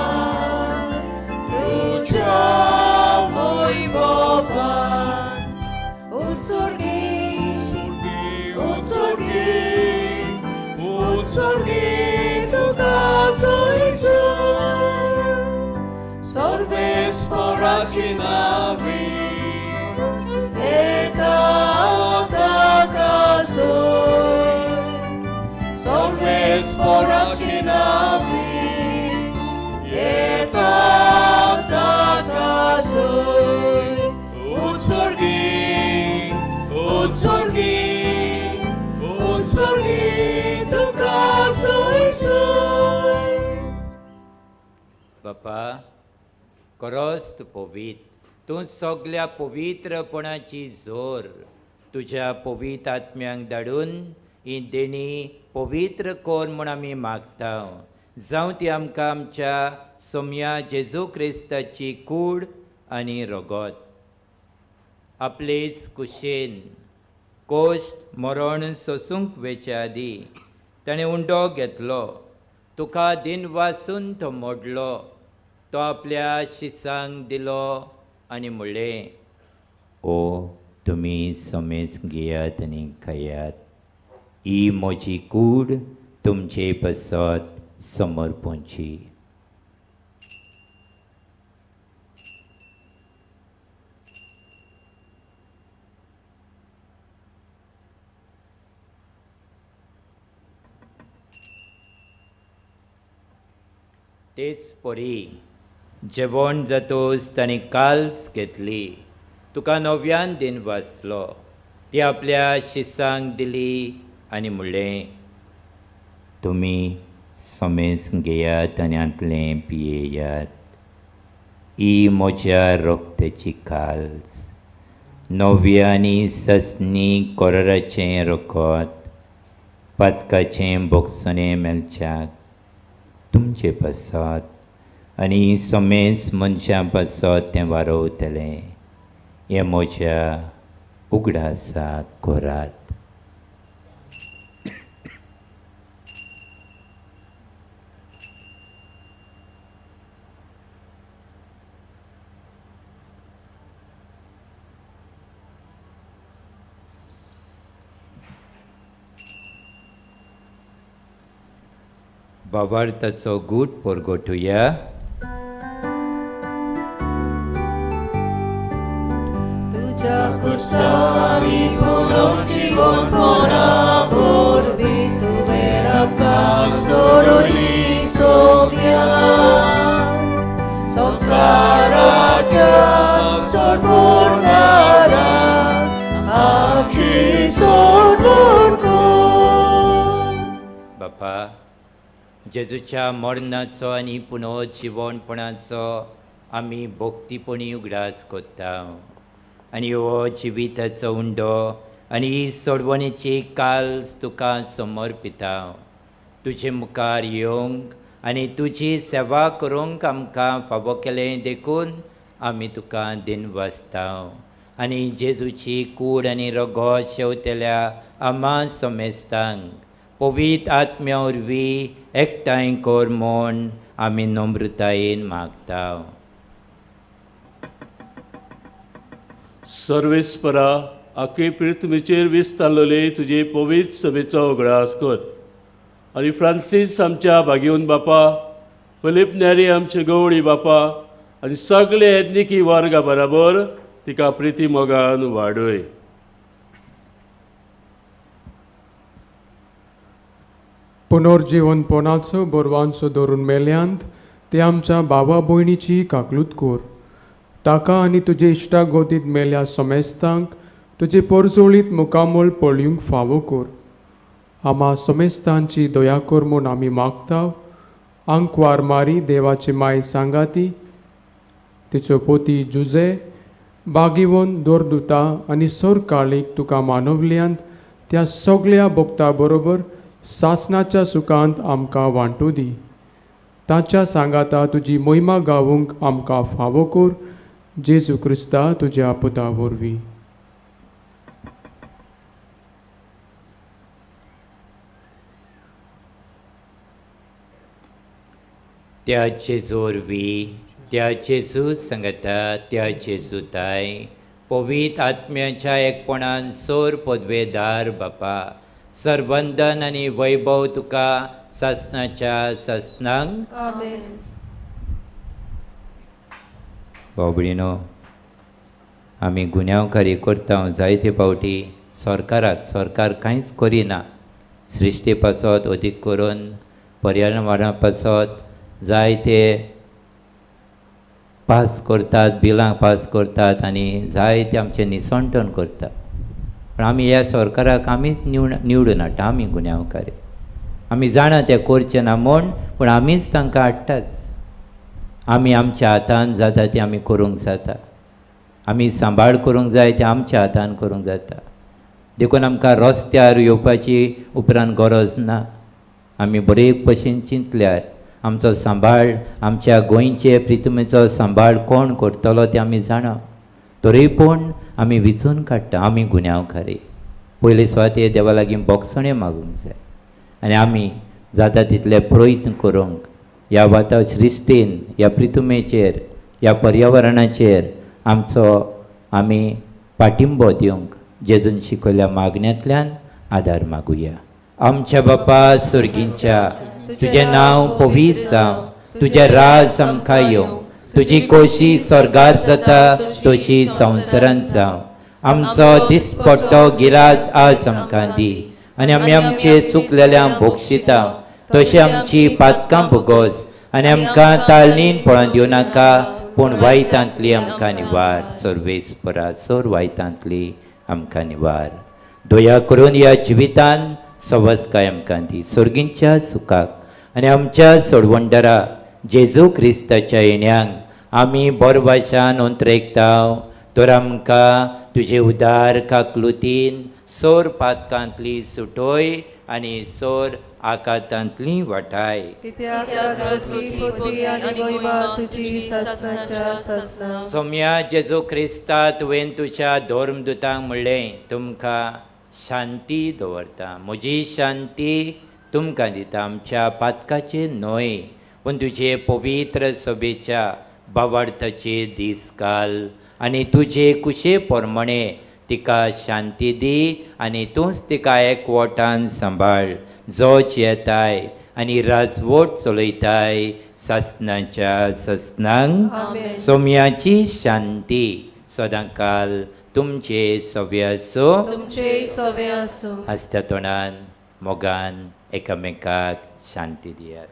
बापा, खरोच तूं पवित्र, तूं सगल्या पवित्रपणाची जोर तुज्या पवित्र आत्म्यांक धाडून ही देणी पवित्र कर म्हूण आमी मागता. जावं ती आमकां आमच्या सोम्या जेजू क्रिस्ताची कूड आनी रगत. आपलेच कुशेन कोश्ट मरण सोसूंक वेचे आदीं ताणें उंडो घेतलो, तुका दिन वासून तो मोडलो, तो आपल्या शिसांक दिलो आनी म्हणलें, ओ तुमी समेज घेयात आनी खायात, ही म्हजी कूड तुमचे पासत समर्पणची. तेच परी जेवण जातोच ताणें काल्स घेतली, तुका नव्यान दिन वाचलो, ती आपल्या शिसांक दिली आनी म्हणलें, तुमी समेज घेयात आनी हांतलें पियेयात, ही म्हज्या रक्ताची काल्स नव्या आनी ससनी कोराचें रगत पातकाचें भोगसणें मेळच्याक तुमचे पासत आनी समेस मनशां पासत तें वारवतलें. हें म्हज्या उगडासाक करात. बाबार्थाचो गूट परगटुया. तुज्या कुर्सानी पुनर्जीवनपणा वरवीं तुवें आमकां सोडयली सोम्या संवसाराच्या सोडवणारा आमची सोडवण कर. बापा, जेजूच्या मरणाचो आनी पुनर्जिवनपणाचो आमी भक्तीपणी उगडास करता आनी हो जिविताचो उंडो आनी ही सोडवणेची काल तुका समर्पिता. तुजे मुखार येवंक आनी तुजी सेवा करूंक आमकां फावो केलें देखून आमी तुका दिनवासता आनी जेजूची कूड आनी रगत शेवतल्या आमा समेस्तांक पवित्र आत्म्या वरवीं एकठांय कर म्हूण आमी नम्रतायेन मागता. सर्वेस्परा, आखे पृथ्वीचेर विस्तारलेले तुजे पवित्र सभेचो उगडास कर आनी फ्रांसीस आमच्या भागेवन बापा, फिलीप नेरी आमचे गवळी बापा आनी सगळे एथनिकी वर्गा बराबर तिका प्रिती मोगान वाडय. पुनर्जीवनपणाचो बरवांचो धरून मेल्यांत ते आमच्या बाबा भयणीची काकलूत कर. ताका आनी तुजे इश्टागोतींत मेल्या समेस्तांक तुजे परजोळीत मुखामळ पळयूंक फावो कर. आमा समेस्तांची दया कर म्हूण आमी मागता. आंकवार मारी देवाची माय सांगाती, तिचो पोती जुजे बागिवन दोरदुता आनी सरकाळीक तुका मानवल्यांत त्या सगळ्या भक्ता बरोबर सासनाच्या सुखांत आमकां वांटू दी. ताच्या सांगाता तुजी मोहिमा गावूंक आमकां फावो कर. जेजू क्रिस्ता तुज्या पुता वरवीं. त्या जेजू वरवीं, त्या जेजू सांगाता, त्या जेजू ताय पवित्र आत्म्याच्या एकपणान सोर पदवेदार बापा, सर्वंदन आनी वैभव तुका सासनाच्या सासनांक. आमेन. भाव भयणीनो, आमी गुन्यांवकारी करता जायते फावटी सरकाराक. सरकार कांयच करिना सृश्टी पासत, अदीक करून पर्यावरणा पासत जायते पास करतात, बिलां पास करतात आनी जायते आमचें निसंटन करतात. पूण आमी ह्या सरकाराक आमीच निवडून हाडटा. आमी गुन्यांवकारी, आमी जाणा तें करचें ना म्हूण, पूण आमीच तांकां हाडटाच. आमी आमच्या हातान जाता तें आमी करूंक जाता, आमी सांबाळ करूंक जाय तें आमच्या हातान करूंक जाता. देखून आमकां रस्त्यार येवपाची उपरांत गरज ना. आमी बरे भशेन चिंतल्यार आमचो सांबाळ, आमच्या गोंयचे प्रितुमेचो सांबाळ कोण करतलो तें आमी जाणा. तरी पूण आमी विचून काडटा. आमी गुन्यांवकारी. पयले सुवातेर देवा लागीं भोगसणें मागूंक जाय आनी आमी जाता तितले प्रयत्न करूंक ह्या वाता सृश्टीन, ह्या प्रितुमेचेर, ह्या पर्यावरणाचेर आमचो आमी पाठिंबो दिवंक जेजून शिकयल्ल्या मागण्यांतल्यान आदार मागुया. आमच्या बापा सुर्गींच्या, तुजें नांव पवित्र जावं, तुजें राज आमकां येवं, तुजी कोशी स्वर्गात जाता तशी संवसारांत जावं. आमचो दिसपट्टो गिराज आज आमकां दी आनी आमी आमचे चुकलेल्यांक भोगशिता तशें आमची पातकां भोगोस आनी आमकां ताळणीन पळोवन दिवं नाका, पूण वायटांतली आमकां निवार. सर्वेस्परा, सोर वायटांतली आमकां निवार. दया करून ह्या जिवितान सवसकाय आमकां दी सर्गींच्या सुखाक आनी आमच्या सोडवणदारा जेजू क्रिस्ताच्या येण्यांक आमी बोरवाशान अंतरेकता. तर आमकां तुजे उदार काकलुतीन सोर पातकांतली सुटोय आनी सोर आकातांतली वाटाय. सोम्या जेजू क्रिस्ता, तुवें तुज्या धर्मदुतांक म्हणलें, तुमकां शांती दवरता, म्हजी शांती तुमकां दिता, आमच्या पातकाचे न्हय पूण तुजे पवित्र सभेच्या भावार्थाचे दीस घाल आनी तुजे कुशे प्रमाणे तिका शांती दी आनी तूंच तिका एकवटान सांबाळ, जो येताय आनी राजवट चलयताय सासनाच्या सासनांक. सोम्याची शांती सदांकाल तुमचे सवे आसूं, तुमचे सवे आसूं. हांसत्या तोंडान मोगान एकामेकाक शांती दियात.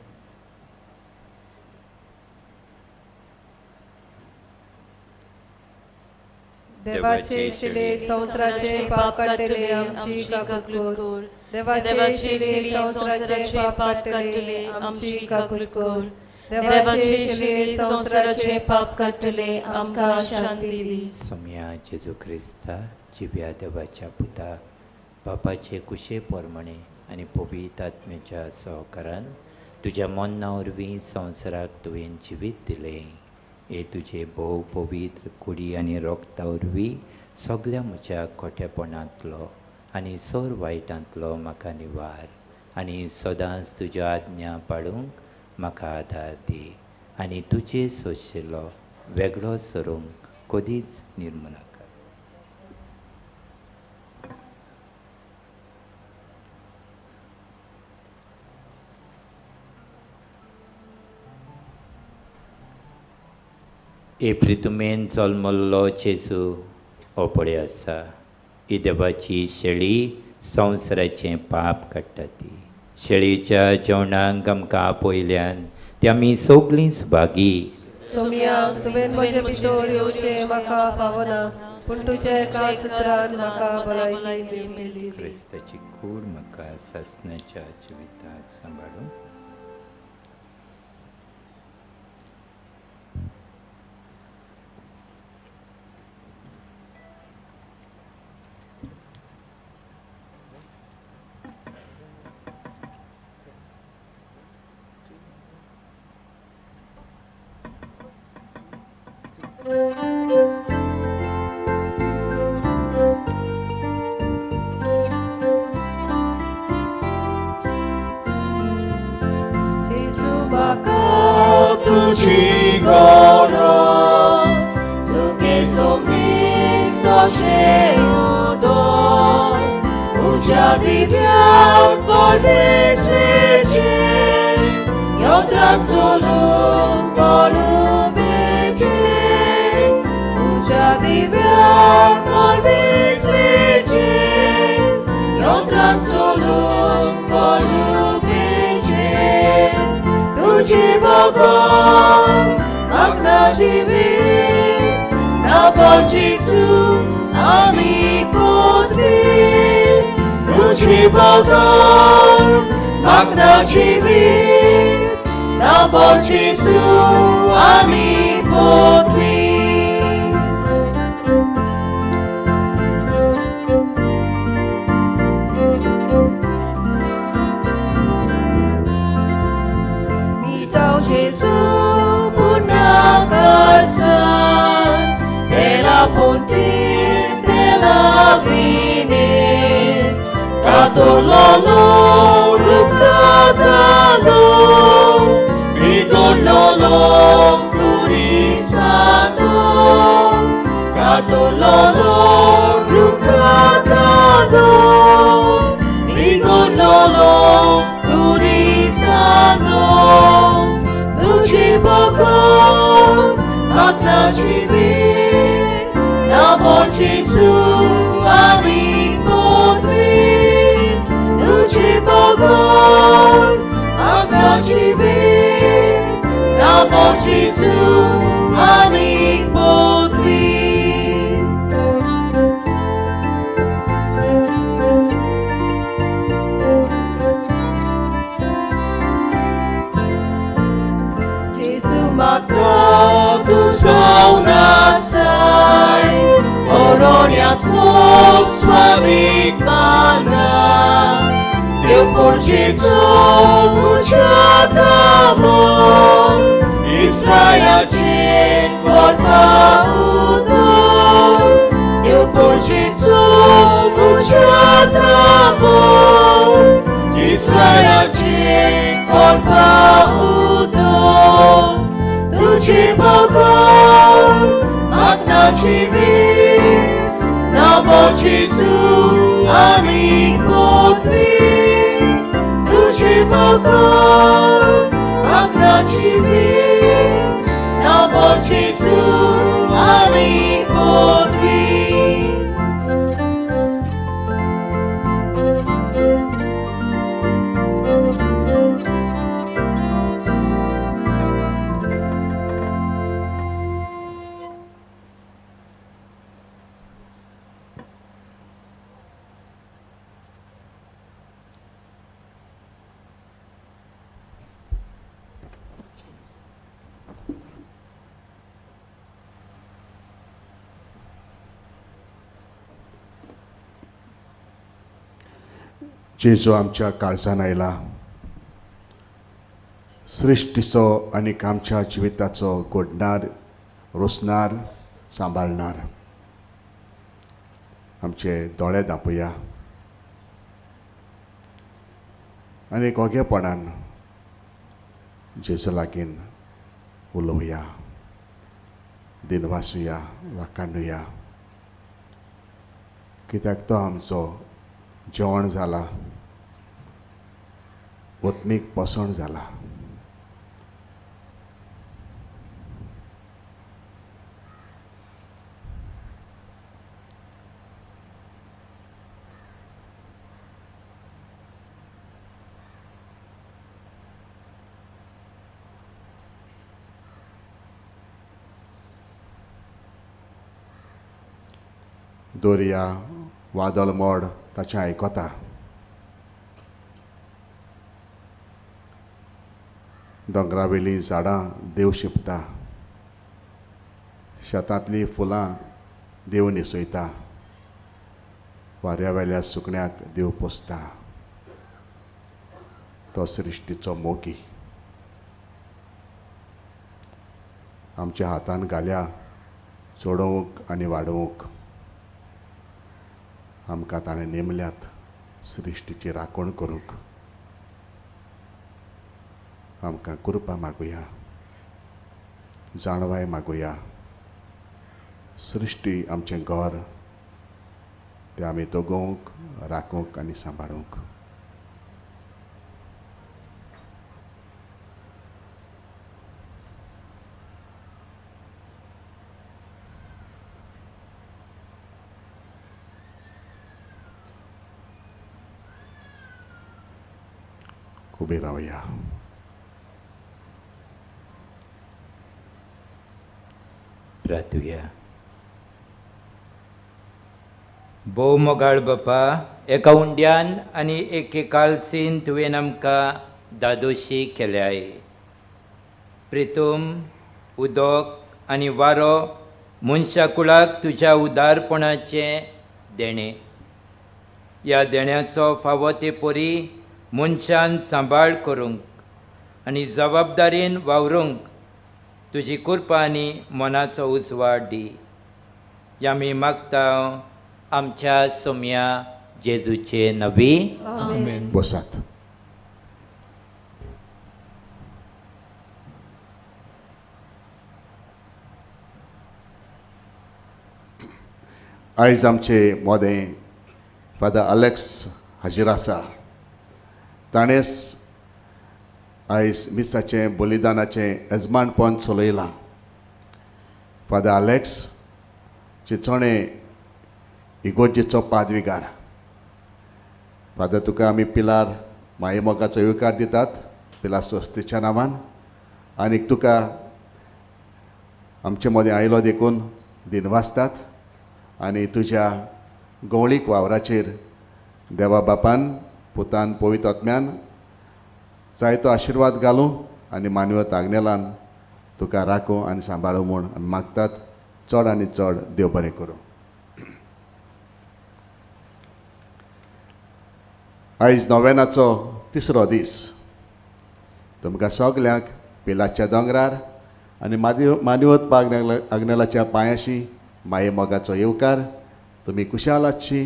देवाचे शिले संवसाराचे पाप काडटले आमची काकूट कर. देवाचे शिले संवसाराचे पाप काडटले आमची काकूट कर. देवाचे शिले संवसाराचे पाप काडटले आमकां शांती दी. सोम्या जेजू क्रिस्ता, जिव्या देवाच्या पुता, बापाचे कुशे प्रमाणे आनी पवित्र आत्म्याच्या सहकारान तुज्या मन्ना वरवीं संवसाराक तुवें जिवीत दिलें. हे तुजे भोव पवित्र कुडी आनी रोगता वरवीं सगल्या म्हज्या खोटेपणांतलो आनी सोर वायटांतलो म्हाका निवार आनी सदांच तुज्यो आज्ञा पाळूंक म्हाका आदार दी आनी तुजे सोंशिल्लो वेगळो सरूंक कदीच निर्मनाका. हे प्रितुमेन जल्मल्लो जेजू हो पळय आसा, ही देवाची शेळी संवसाराचें पाप काडटा. ती शेळीच्या जेवणाक आमकां आपयल्यान ती आमी सगळीं सुभागी. सोम्या, तुवें म्हजे भितर येवचें म्हाका फावना, पूण तुज्या एकाच उतरान म्हाका भलायकी मेळटली. क्रिस्ताची कूड म्हाका सासणाच्या जिविताक सांबाळूं. Gesù म्हाका तुजी गरज, सुके जमनीक जशें उदक, उज्या दिव्याक बळबेसेचें, यंत्रां चलूंक बळुबेचें, उज्या दिव्याक बळबेसेचें, यंत्रां चलूंक बळुबेचें. तुजी बगर म्हाका ना जिवीत, ना जेजू आनी पदवी. तुजी बगर म्हाका ना जिवीत, ना जेजू आनी पदवी. Gesù puna calzan della ponte della vine, Catololo rucatano, Rigololo curisano, Catololo rucatano, Rigololo curisano. Tuji bogor म्हाका जिवीत, ना जेजू आनी पदवी. तुजी बगर म्हाका जिवीत, ना जेजू आनी पदवी. Maka tu saunasai, oro मोन्यांतलो स्वामीक माना देवपण जेजू उंच्या कामो इस्रायलाचेर करपा उदक देवपण जेजू उंच्या कामो इस्रायलाचेर करपा उदक तुझे बगर मागण्याची वीर नांव जेजू आनी पदवी तुझे बगर मागण्याची वीर नांव जेजू आनी पदवी. जेजू आमच्या काळजान आयला, सृश्टीचो आनी आमच्या जिविताचो घडणार, रोसणार, सांबाळणार. आमचे दोळे दापोया आनी ओगेपणान जेजू लागीं उलोवया, दिनवासुया, वाखाणुया, कित्याक तो आमचो जेवण जाला, आत्मीक पोसण जाला. दर्या वादळ मोड ताचें आयकता, दोंगरावेलीं झाडां देव शिंपता, शेतांतलीं फुलां देव न्हेसयता, वाऱ्या वेल्या सुकण्याक देव पोसता. तो सृश्टीचो मोगी. आमच्या हातान घाल्या चडोवंक आनी वाडोवंक. आमकां ताणें नेमल्यात सृश्टीची राखण करूंक. आमकां कृपा मागुया, जाणवाय मागुया. सृश्टी आमचें घर, तें आमी तगोवंक, राखूंक आनी सांबाळूंक. उबे रावया. प्रार्थुया. भोव मोगाळ बापा, एका उंड्यान आनी एके कालसीन तुवें आमकां दादोशी केल्याय. प्रितूम उदक आनी वारो मनशा कुळाक तुज्या उदारपणाचें देणें. ह्या देण्याचो फावो ते परी मनशान सांबाळ करूंक आनी जबाबदारीन वावरूंक तुजी कृपा आनी मनाचो उजवाड दी. ह्या आमी मागता आमच्या सोम्या जेजूचे नवी. आमेन. बसात. आयज आमचे मोदें फादर अलेक्स हाजीर आसा. ताणें आयज मिसाचें बलिदानाचें येजमानपण चलयलां. फादर अलेक्स चिंचोणे इगोर्जेचो पादविगार. फादर, तुका आमी पिलार माये मोगाचो येवकार दितात पिलार संस्थेच्या नांवान, आनी तुका आमचे मदें आयलो देखून दिनवासतात आनी तुज्या गवळीक वावराचेर देवा बापान, पुतान, पवित्र आत्म्यान जायतो आशिर्वाद घालूं आनी मानवत आग्नेलान तुका राखूं आनी सांबाळूं म्हूण आमी मागतात. चड आनी चड देव बरें करूं. आयज नोवेनाचो तिसरो दीस. तुमकां सगल्यांक पिलाच्या दोंगरार आनी मान्यवत बाग आग्नेलाच्या पांयाशी माये मोगाचो येवकार. तुमी कुशाल आसची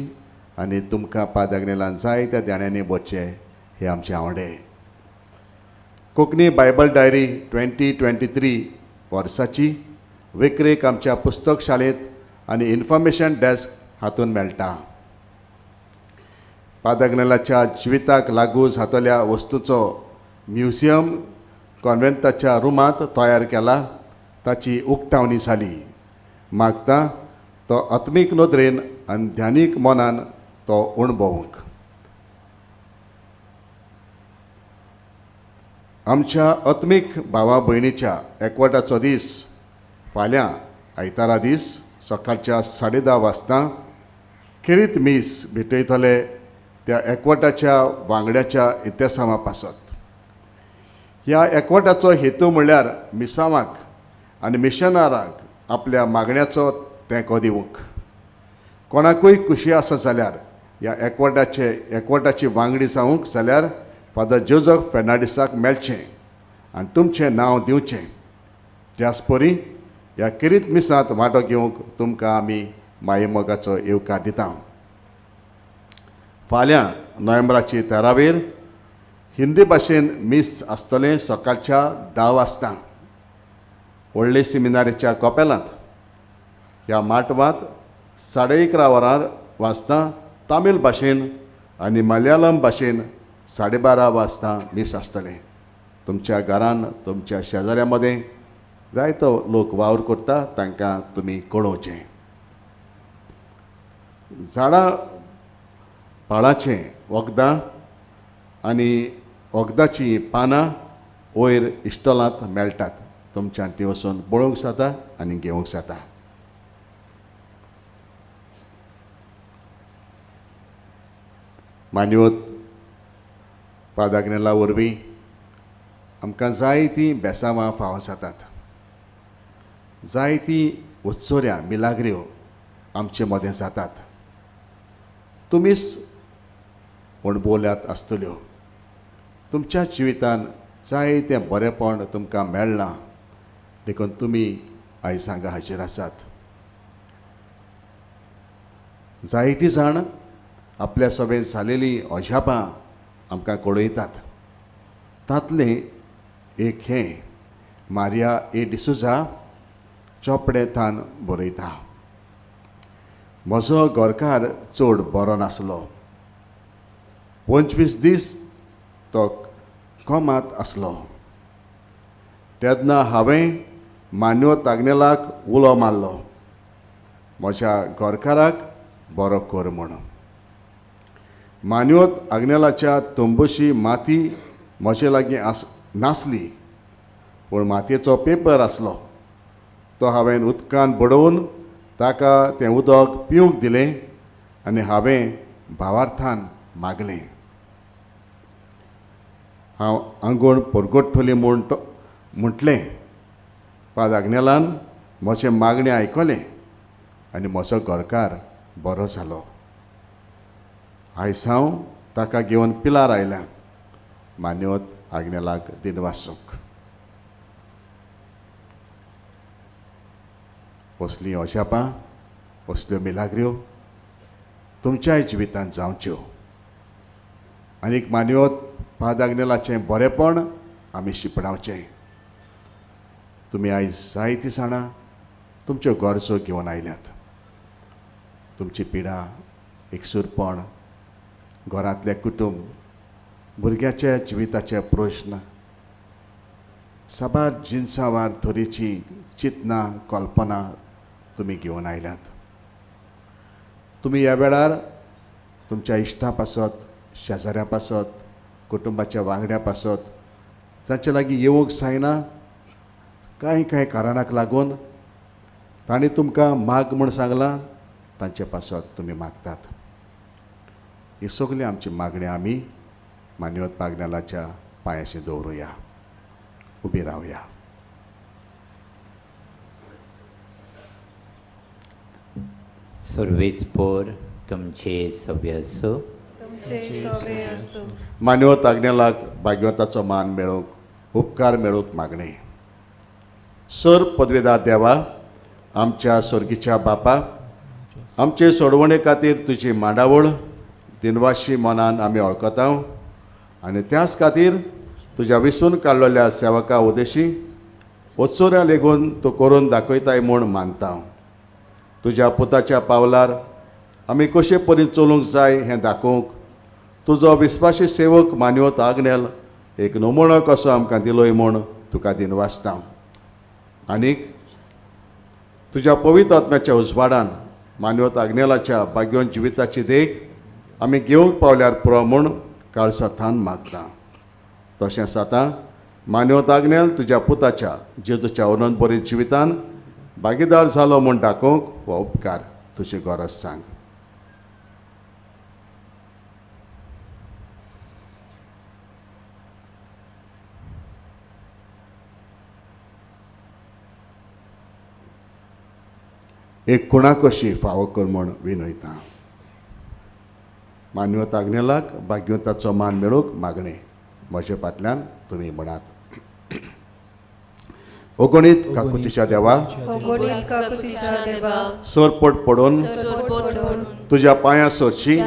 आनी तुमकां पाद आग्नेलान जाय त्या ध्यानांनी बोचचे हे आमचे आवडे. कोंकणी बायबल डायरी 2023 वर्साची विक्रेक आमच्या पुस्तक शाळेंत आनी इन्फॉर्मेशन डेस्क हातून मेळटा. पादाग्नेलाच्या जिविताक लागू जातल्या वस्तूचो म्युझियम कॉन्वेंटाच्या रुमांत तयार केला, ताची उक्तावणी जाली. मागता तो आत्मीक नदरेन आनी ध्यानीक मनान तो अणभवूंक. आमच्या आत्मीक भावा भयणीच्या एकवटाचो दीस फाल्यां आयतारा दीस सकाळच्या 10:30 वाजता खेरीत मीस भेटयतले त्या एकवटाच्या वांगड्याच्या इतिहासां पासत. ह्या एकवटाचो हेतू म्हणल्यार मिसावाक आनी मिशनाराक आपल्या मागण्याचो तेंको दिवंक. कोणाकूय खुशी आसा जाल्यार ह्या एकवटाची वांगडी जावंक जाल्यार फादर जोजफ फेर्नांडीसाक मेळचें आनी तुमचें नांव दिवचें. त्याच परी ह्या खेरीत मिसांत वांटो घेवंक तुमकां आमी मायेमोगाचो येवकार दिता. फाल्यां नोव्हेंबराची 13 हिंदी भाशेन मीस आसतलें सकाळच्या 10 वाजता व्हडले सिमिनारीच्या कपेलांत. ह्या माटवांत 11:30 वरां वाजता तामील भाशेन आनी मलयाळम भाशेन 12:30 वाजता मीस आसतलें. तुमच्या घरान तुमच्या शेजाऱ्या मदें जायतो लोक वावर करता, तांकां तुमी कळोवचें. झाडां पाळाचें वखदां आनी वखदाचीं पानां वयर इश्टॉलांत मेळटात. तुमच्यान ती वचून पळोवंक जाता आनी घेवंक जाता. मान्यवत पादाग्नेला वरवीं आमकां जायतीं बेसांवां फावो जातात, जायतीं उत्सोऱ्यां मिलाग्र्यो आमचे मदें जातात. तुमीच अणभवल्यात आसतल्यो. तुमच्या जिवितान जायतें बरेंपण तुमकां मेळ्ळां देखून तुमी आयज हांगा हाजीर आसात. जायतीं जाण आपल्या सभेंत जालेलीं अजापां आमकां कळयतात. तांतलें एक हें मारिया ए डिसुजा चोपडे थान बरयता. म्हजो घरकार चड बरो नासलो. 25 दीस तो कोमांत आसलो. तेन्ना हांवें मान्यवत आग्नेलाक उलो मारलो, म्हज्या घरकाराक बरो कर म्हूण. मान्यवत आग्नेलाच्या तंबूशी माती म्हजे लागीं नासली, पूण मातयेचो पेपर आसलो. तो हांवें उदकान बडोवन ताका तें उदक पिवंक दिलें आनी हांवें भावार्थान मागलें. हांव आंगोण परगटतली म्हूण म्हटलें. पाद आग्नेलान म्हजें मागणें आयकलें आनी म्हजो घरकार बरो जालो. आयज हांव ताका घेवन पिलार आयल्या. मान्यवत आग्नेलाक दिनवासूंक. असलीं अजापां असल्यो मिलाग्र्यो तुमच्याय जिवितांत जावच्यो आनीक मान्यवत पाद आग्नेलाचें बरेंपण आमी शिपडावचें. तुमी आयज जायतीं जाणां तुमच्यो गरजो घेवन आयल्यात. तुमची पिडा, एकसूरपण, घरांतलें कुटुंब, भुरग्याच्या जिविताचे प्रश्न, साबार जिनसावार तरेची चिंतना कल्पना तुमी घेवन आयल्यात. तुमी ह्या वेळार तुमच्या इश्टां पासत, शेजाऱ्यां पासत, कुटुंबाच्या वांगड्या पासत जांचे लागीं येवंक जायना कांय कांय कारणाक लागून तांणी तुमकां माग म्हूण सांगलां, तांचे पासत तुमी मागतात. ही सगळीं आमची मागणी आमी मान्यवत पाग्नेलाच्या पांयाशी दवरुया. उबी रावया. सर्वेस्पोर तुमचे सभ्य आसूं. मान्यवत आग्नेलाक भाग्यवंताचो मान मेळोवंक उपकार मेळोवंक मागणें. सर पदवेदार देवा, आमच्या स्वर्गीच्या बापा, आमचे सोडवणे खातीर तुजी मांडावळ दिनवाशी मनान आमी वळखता आनी त्याच खातीर तुज्या विसून काडलेल्या सेवका उदेशी वचोऱ्या लेगून तूं करून दाखयताय म्हूण मानता. तुज्या पुताच्या पावलार आमी कशे परी चलूंक जाय हें दाखोवंक तुजो विस्वाशी सेवक मान्यवत आग्नेल एक नमुनो कसो आमकां दिलोय म्हूण तुका दिनवासता. आनीक तुज्या पवित्र आत्म्याच्या उजवाडान मान्यवत आग्नेलाच्या भाग्यवंत जिविताची देख आमी घेवंक पावल्यार पुरो म्हूण काळसा थान मागता. तशेंच आतां मान्यवत आग्नेल तुज्या पुताच्या जेजूच्या अनंत बरी जिवितान भागीदार जालो म्हूण दाखोवंक हो उपकार तुजी गरज सांग. एक कुणा कशी फावो कर म्हूण विनयता. मान्यवत आग्नेलाक भाग्यवंताचो मान मेळोवंक मागणें. म्हजे फाटल्यान तुमी म्हणात. अगणीत काकुतीच्या देवा, सरपट पडून तुज्या पांयां सरशी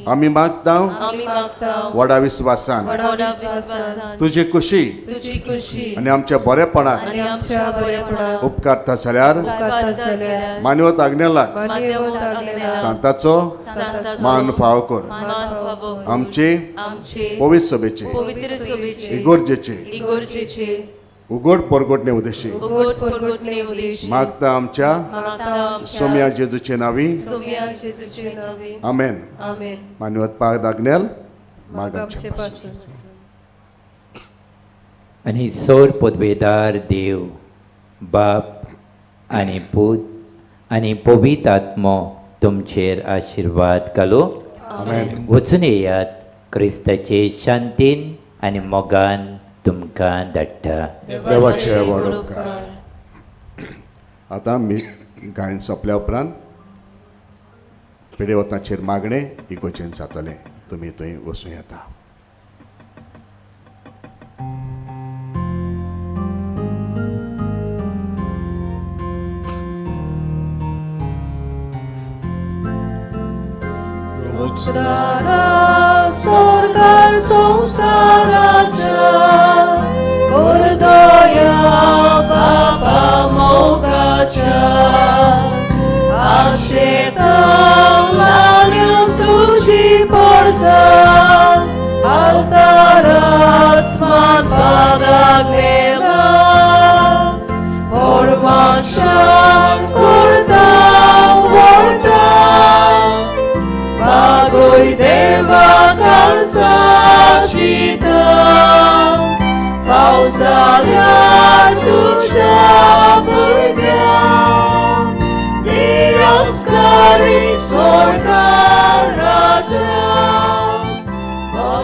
आमी मागता व्हडा विस्वासान तुजी खुशी आनी आमच्या बरेपणाक उपकारता जाल्यार मान्यवत आग्नेलाक सांताचो मान फावो कर. आमचे पवित्र सभेचे इगोर्जेचे उगड परगटणे उदेशी मागता आमच्या सोम्या जेजूचे नावी. आमेन. मान्यवत पाद आग्नेल माग आमचे पासून. आनी सौर पदवेदार देव बाप आनी पूत आनी पवित्र आत्मो तुमचेर आशिर्वाद घालू. वचून येयात क्रिस्ताचे शांतीन आनी मोगान तुमकां धाडटा. देवाचे व्हड उपकार. आतां मी गायन सोंपल्या उपरांत पिडेवताचेर मागणें इगोचेन जातलें. तुमी थंय वचूं येता. सरकार संवसाराच्या उर्दया बापा मोगाच्या आशेता लागून तुजी पोरसा आल्ताराच मान पादाक नेला पोरवाशान करता व्हरता बागोय देवा कालसाची फाव जाल्यार तुज्या भुरग्यांक दिवस्कारी स्वर्गा राजा फाव